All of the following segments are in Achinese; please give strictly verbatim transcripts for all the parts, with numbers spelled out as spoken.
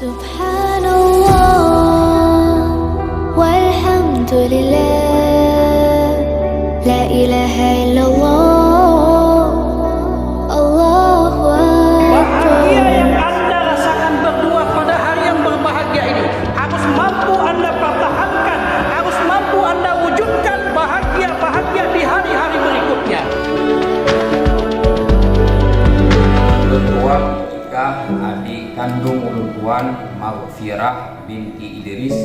Subhanallah, walhamdulillah, la ilaha illallah, Allahu Akbar. Bahagia yang Anda rasakan berdua pada hari yang berbahagia ini harus mampu Anda pertahankan, harus mampu Anda wujudkan bahagia-bahagia di hari-hari berikutnya. Ulôn tuan nikah adik kandung ulôn tuan, Maghfirah binti Idris,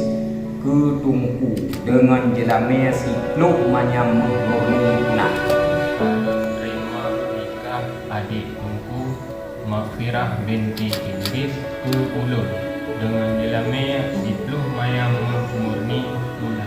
keu Teungku deungon jeulamé siploh manyam méuh murni na. Ulôn teurimong nikah adik Teungku, Maghfirah binti Idris, keu ulôn deungon jeulamé siploh manyam méuh murni na.